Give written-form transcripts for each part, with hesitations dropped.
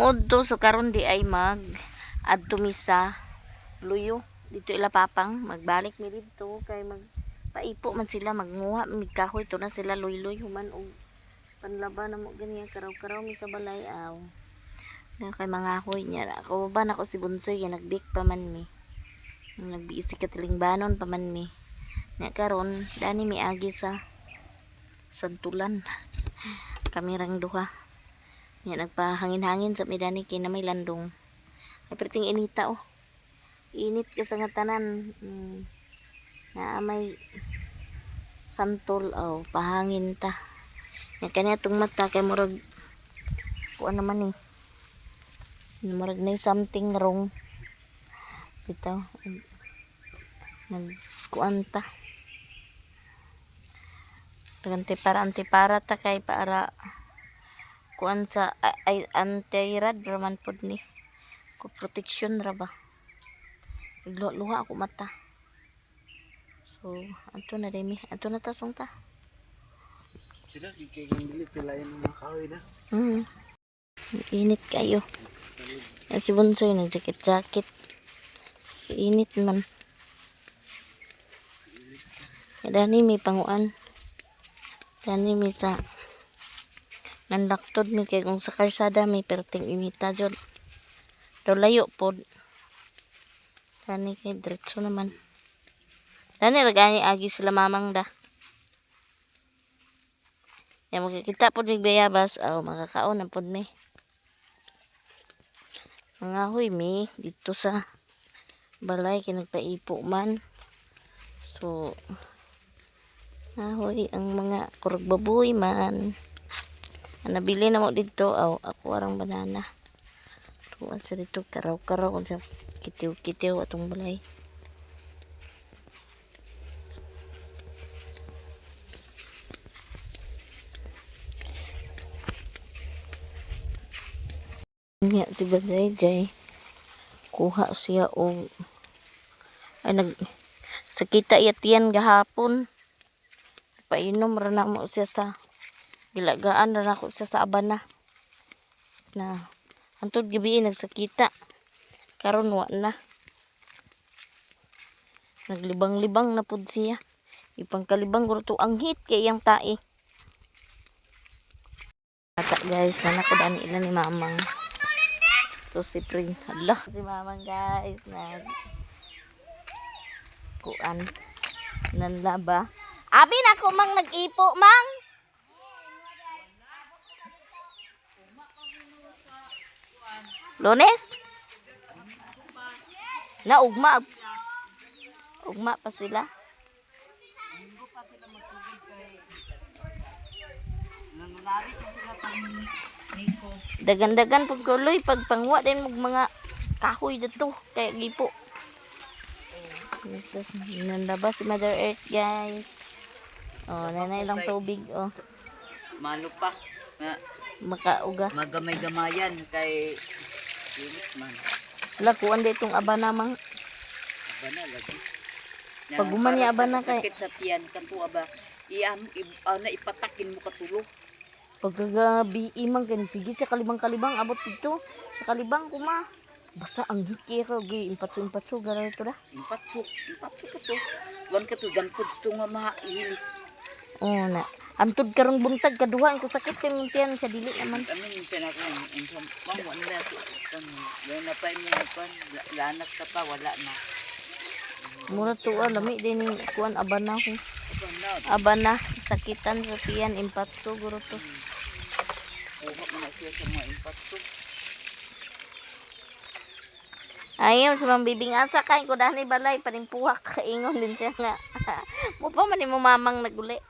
Udto, so karon di ay mag adto mi sa Luyo dito ila papang magbalik mi didto kay mag paipo man sila, magnguha mi kahoy to na sila luyloy human og panlaba na mo ganyan karaw-karaw mi sa balay aw na kay mga hoy niya ako ba nako si Bunsoy ya nagbik pa man mi, nagbiisi katilingbanon pa man mi nya. Karon dani mi agi sa Santulan, kami rang duha nya nagpahangin-hangin sa mi dani kay na may landong ay perting inita oh, init ka sa nga tanan. Naa may santol oh, pahangin ta nya kani atong mata kay murag kuan naman eh, murag na something wrong bitaw, nagkuan ta. Antipara antipara ta kay para kuan sa ay anti-rad raman pod ni ko, protection ra ba. Nagluha-luha ako mata. So ato na demi, ato na ta song ta. Sila kay kang dili pila yung mga kahoy na. Init kayo. Yan si Bunsoy nag-jacket-jacket. Init man. Dani may panguan. Dani may sa nandaktod mi kay kung sa karsada may perting inita jud. Daw layo pod. Dani kay diretso naman. Dani ra gani agi sila mamang da. Ya makikita pod mig bayabas aw makakaon na pod mi. Mga huy mi dito sa balay kay nagpaipo man. So ahoy ang mga kurog baboy man. Ang nabili na mo dito aw ako arang banana. Tuwan sa dito karaw-karaw kung sa kitiw-kitiw atong balay. Nya si Bajay Jay kuha siya og ay nag sakita iya tiyan gahapon. Painom ra na mo siya sa gilagaan ra nako siya sa abana na antud gabi nagsakita, karon wa na, naglibang-libang na pud siya, ipangkalibang guro to ang hit kay iyang tae. Ata guys, nanako dani ila ni mamang to si Pring. Hala si mamang guys, nag kuan nanlaba. Abi na ako mang nag-ipo mang. Lunes? Na ugma. Ugma pa sila. Nanunari sila pang Nico. Dagan-dagan pagkuloy pagpangwa din mag mga kahoy dito kay gipo. Jesus, nandaba si Mother Earth guys. Oh, nanay lang tubig oh. Malo pa nga Makauga. magamay-gamayan kay init man. Wala kuan di itong aba namang Aba na lagi. Pag human niya, aba na kay- Sakit sa tiyan kanto aba. Iam ana ipatakin mo katulo. Pagkagabi imang kani sige sa kalibang-kalibang abot dito. Sa kalibang kuma. Basta ang hiki ko gi impatso-impatso gara ito da. Impatso, impatso ka to. Wan ka to junk foods to nga mahilis. Oh na. Antud karon buntag kaduha ko sakit kay mong tiyan sa dili naman. Ano yung pinakain? Ang ma'am, wala na. Wala na pa yung pan. Lanak ka pa, wala na. Mura tuwa lami din ni kuan aba na ko. Aba na. Aba na sakitan sa tiyan impatso guro to. Kuha mo na siya sa mga impatso. Ayaw sa mga bibing asa kain ko dani balay panimpuhak kaingon din siya nga. Mo pa man ni mo mamang naguli.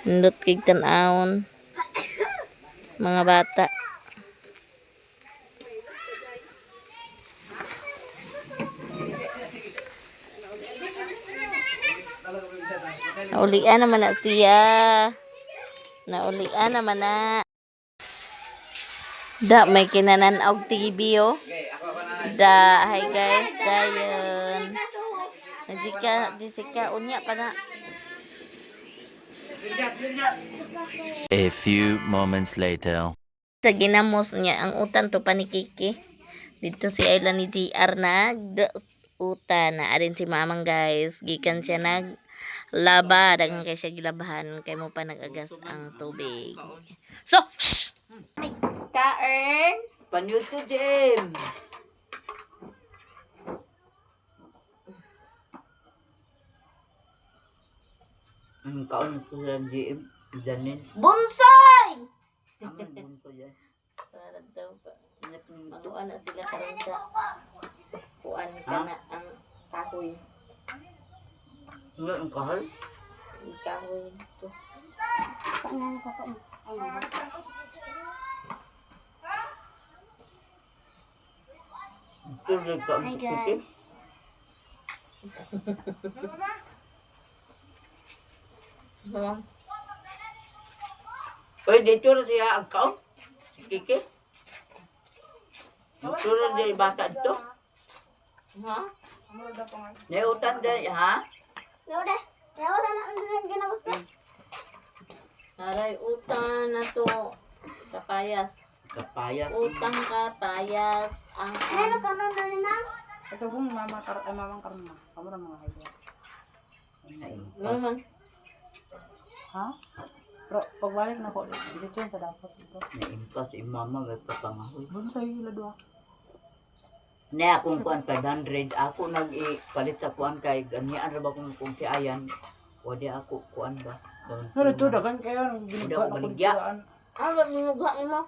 Nindot kig tan-awon. Mga bata. Naulian naman na siya. Naulian naman na. Da, may kinanan og TV oh. Da, hi guys, dayon. Jessica, Jessica, unya pa na. A few moments later. Sa ginamos niya ang utan to pa ni Kiki. Dito si Ayla ni GR nag utan na arin si Mamang, guys. Gikan siya nag laba, daghan kay siya gilabahan kay mo pa nagagas ang tubig. So, shh! Ka-earn? Panyuto, Jim. Ang kaon ko sa GM, Janin. Bunsoy! Aman bunso yan. Para daw pa. Maguan na sila karon sa kuan ka na ang kahoy. Ano ang kahal? Ang kahoy to. Tuloy ka ang Hi kikik. guys. Ma'am. Uy, dito na siya ang kaon. Si Kiki. Dito na din bata dito. Ha? Nautan din, ha? Laura, Laura na ang dyan ginamos na. Aray, utang na to. Kapayas. Kapaya. Utang kapayas. Ang Meron ka nun na rin na. Ito kung mama kar ay mamang karma. Kamu na mga highway. Ano man? Ha? Pero pagbalik na ko dito sa dapat ito. Naimpa si mama, may papangahoy. Bunsoy ila duha. Na akong kuan 500, ako nag-ipalit sa kuan kay ganyan ra ba kung si Ayan. Wadi ako kuan ba. Pero ito dagan kayo nang Hindi binugha ako na ko baligya. dito. An. Ah, ba't binugha mo?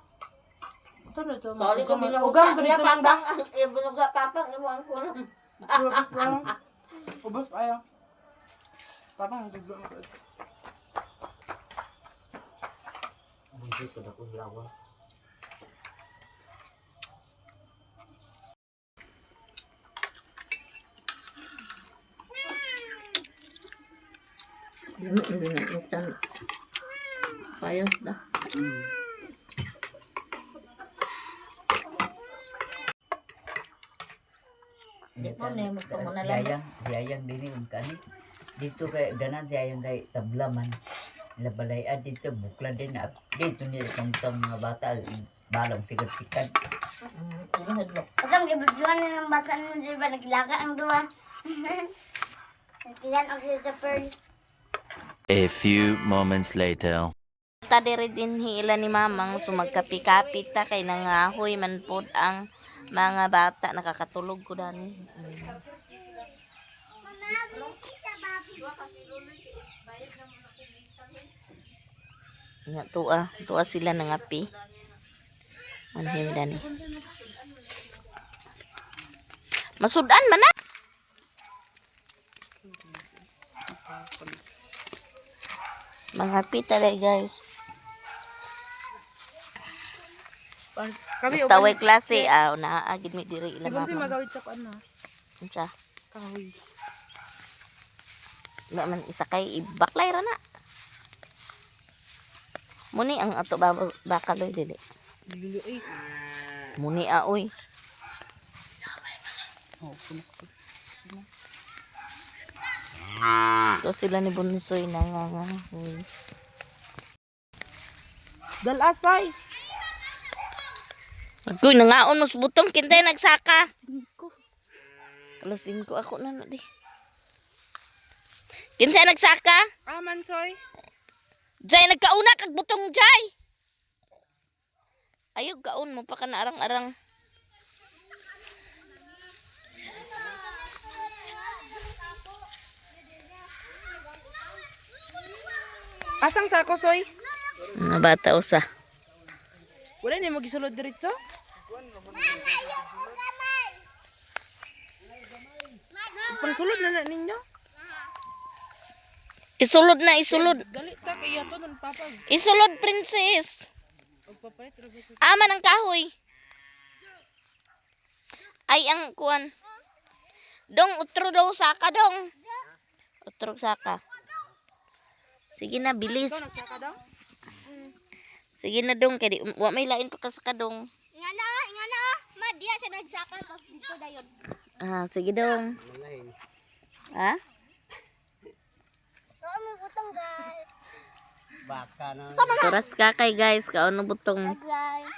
Ito na ito. Sorry ko binuga. Ugang Iya, ganito lang ba? papang. Iya, binuga papang. Imo ang kulang. Ubos ayo. Papang duglo na ko ito. Bunso ko na ko lawa. Hindi na utang. Payas na. Di po na magpamuna lang. Yayang, yayang dini ang kani. Dito kay ganan siya yang kay tabla man. Labalay dito bukla din na dito niya itong mga bata balang sikat-sikat. Ano hadlok? Atang gibujuan na ng bata na di ba naglaga ang duwa. Nagkilan ang sila sa pearl. A few moments later. Ta diri din hila ni Mamang sumagkapi-kapi ta kay nangahoy man pod ang mga bata nakakatulog ko dani. Nga tuwa, tuwa sila nangapi. Manhim dani. Masudan man na. Mangapi talaga, guys. Kami Basta way klase, ah, naa gid mi diri ila Bunsoy mama. magawid sa kuan na. Unsa? Kahoy. Wa man isa kay ibaklay ra na. Muni ang ato ba bakaloy dili. Lili ay. Muni a oy. Oh, puno ko. To sila ni Bunsoy nangangahoy. Dalasay. Agoy nangaon mo sa butong kintay nagsaka. Alas 5 ako na na di. Kinsay nagsaka? Ah, mansoy. Jay nagkauna kag butong jay. Ayog kaon mo pa ka na arang-arang. Asang sako soy? Mga bata usa. Wala ni mo gisulod diretso? Pangsulod na na ninyo. Isulod na, isulod. Dali ta kay ato nun papa. Isulod, princess. Magpapalit ra ba sa Ama ng kahoy. Ay, ang kuan. Dong, utro daw saka, dong. Utro saka. Sige na, bilis. nagsaka daw? Sige na, dong. Kaya di, wa may lain pa ka sa dong. Nga na, nga na. Ma, diya siya nagsaka tapos dito dayon. Ah, sige, dong. Ha? So, may butong guys. Turas ka kay guys, kaon ng butong. Guys.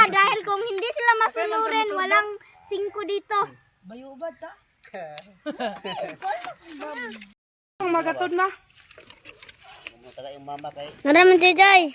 Dahil kung hindi sila masunurin, walang singko dito. Ang magatod na. Naraman si Joy.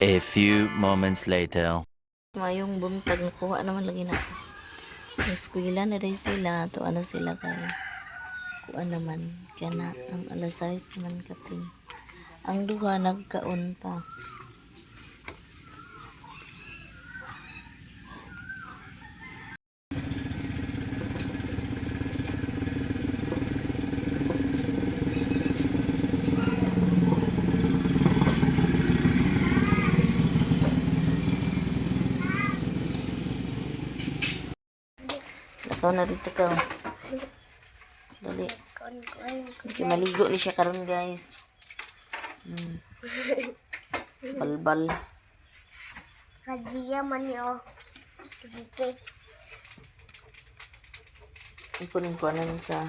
A few moments later. Mayong buntag nakuha naman lagi na. Ang eskwela na dahil sila to ano sila kay kuha naman kana ang alas 6 man kapin. Ang duha nagkaon pa. Lakaw na dito ka. Dali. Okay, maligo ni siya karon guys. Balbal. Kajiya man ni oh. Sige. Ipunin ko ano sa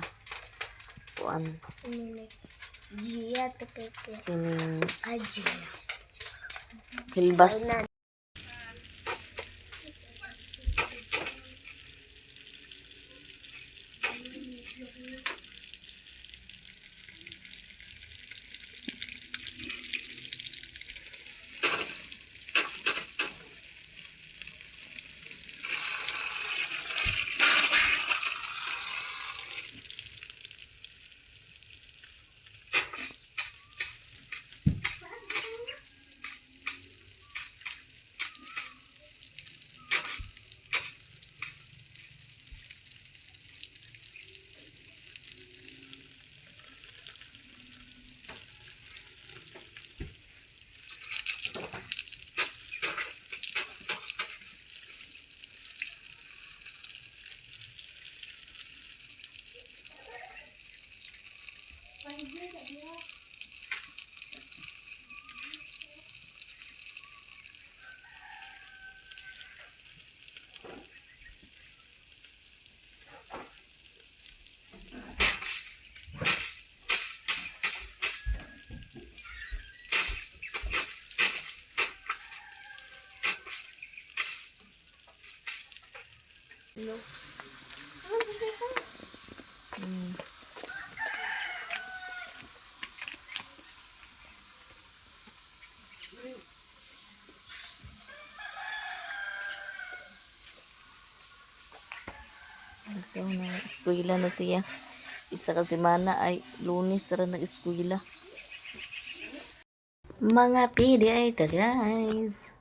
kuan Nini. Jiya to keke. kining Kajiya. hilbas. Ikaw na, eskwela na siya. Isa ka semana ay Lunes ra nag-eskwela. Mga PDA ta guys.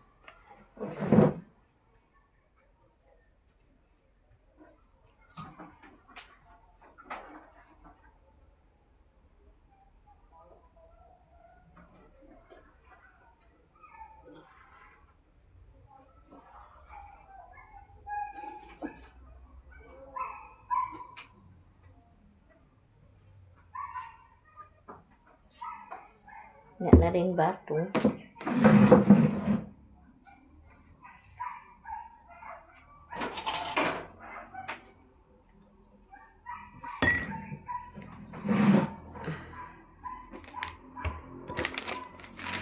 Nga na rin bato.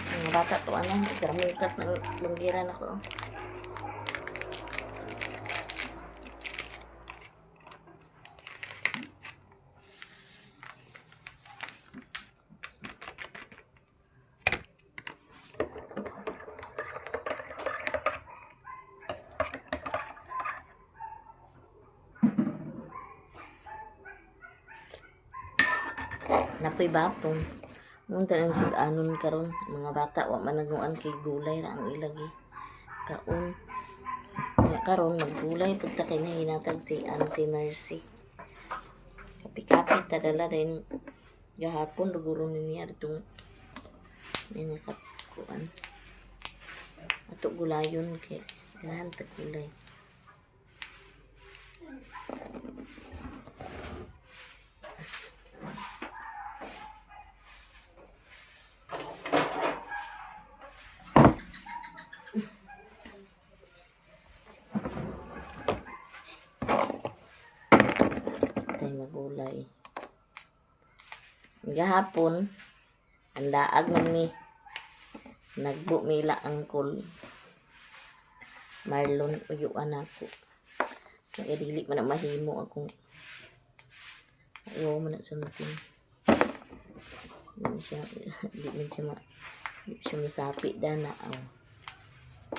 Mga bata to ano, gramukat ng lunggiran ako. Napoy batong. Munta ang sudanon karon mga bata wa man naguan kay gulay ra ang ilagi kaon. Nya karon maggulay pud ta kay hinatag si Auntie Mercy. Kapi-kapi ta dala din gahapon luguro ni niya atong mga kakuan. Ato gulayon kay ganahan ta gulay. Tayo magulay. Gahapon, ang laag man ni nagbu mila angkol. Marlon uyuan ako. Kaya dili man na mahimo akong ayaw man na suntin. Di siya, di man siya ma, di siya masapi dana aw.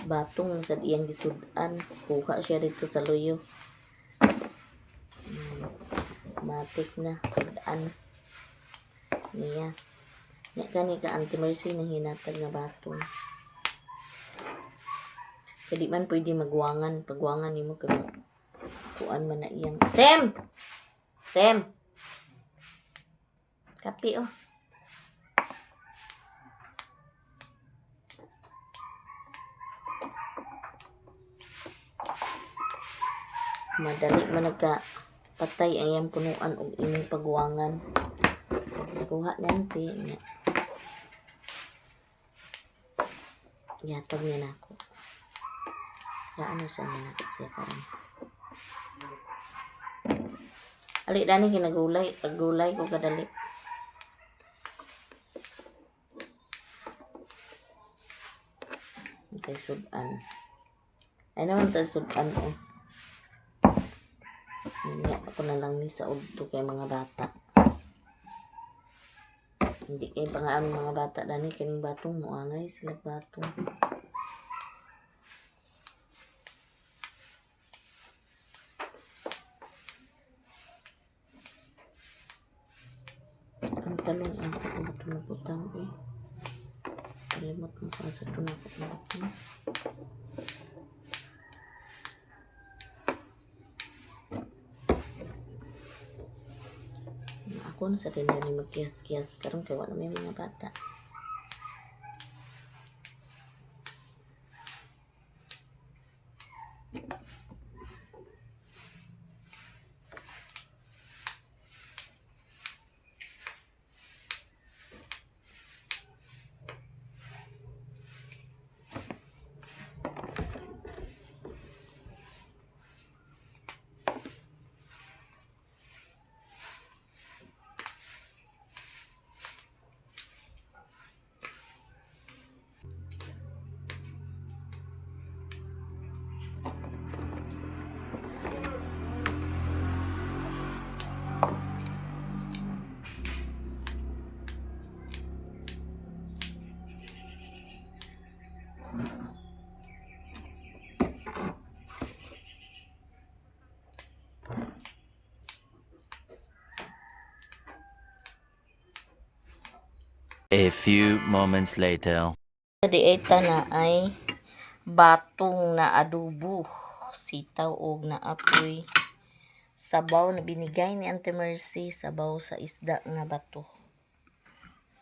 Batong sa iyang gisudan, kuha siya dito sa luyo. Matik na daan niya. Nya kani ka Auntie Mercy nang hinatag nga batong. Kaya di man pwede magwangan. Pagwangan nimo kay kuan man na iyang Sem! Sem! Kapi oh. Madali man nagka patay ang iyang punuan og imong pagwangan. Kuha na ante niya. Yatag niya na ako. Ya ano sa niya na siya karon. Ali dani kinagulay, paggulay ko kadali. Kay sudan. Ay naman tayo sudan oh. Nga ako na lang ni sa udto kay mga bata. Hindi kay pangaan mga bata dani kining batong moangay sila batong. Ang talong asa ko ba ito nabutang eh. Kalimot mo pa sa ito nabutang. Ako na sa tinda ni magkiyas-kiyas karon kay wala may mga bata. A few moments later. Dieta na ay batong na adobo, sitaw og na apoy, sabaw na binigay ni Auntie Mercy, sabaw sa isda nga bato.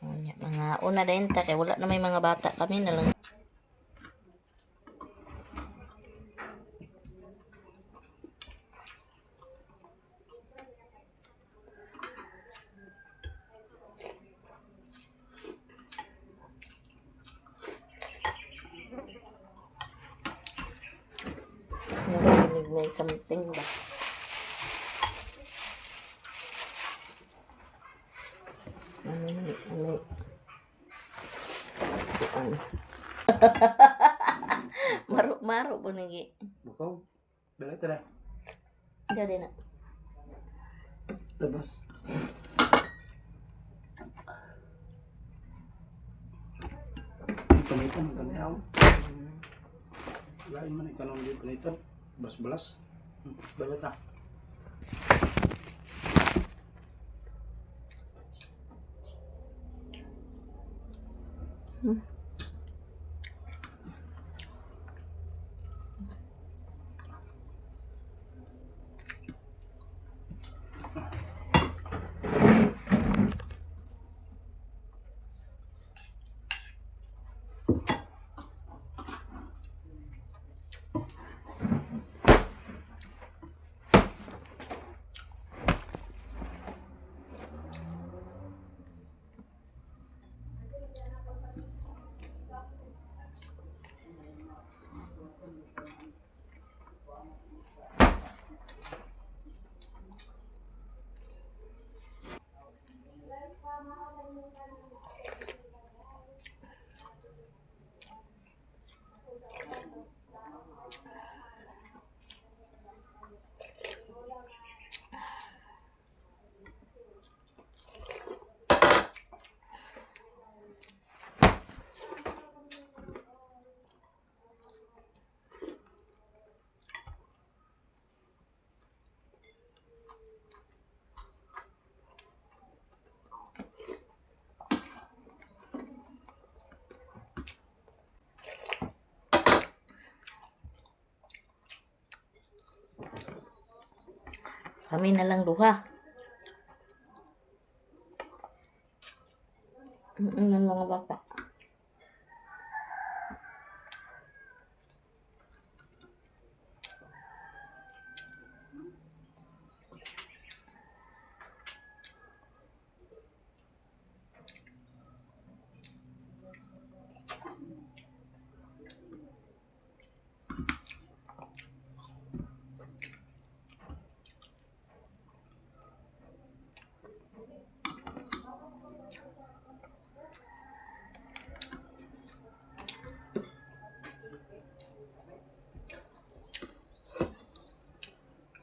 Unya, mga una din ta kay wala na may mga bata kami na lang. Narinig na something ba? Ano ni ano? Ano? Maro maro po nagi. Bukaw. Balay tara. Jadi na. Tabas. Panitan ang kaniyaw. Lain man ikaw nung panitan. Balas-balas. Balay ta. Kami na lang duha. Mm mga bata.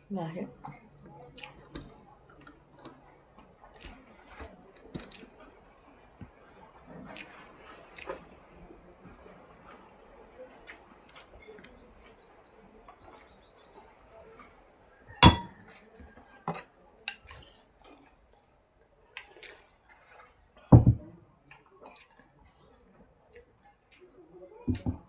Bakit? Dito.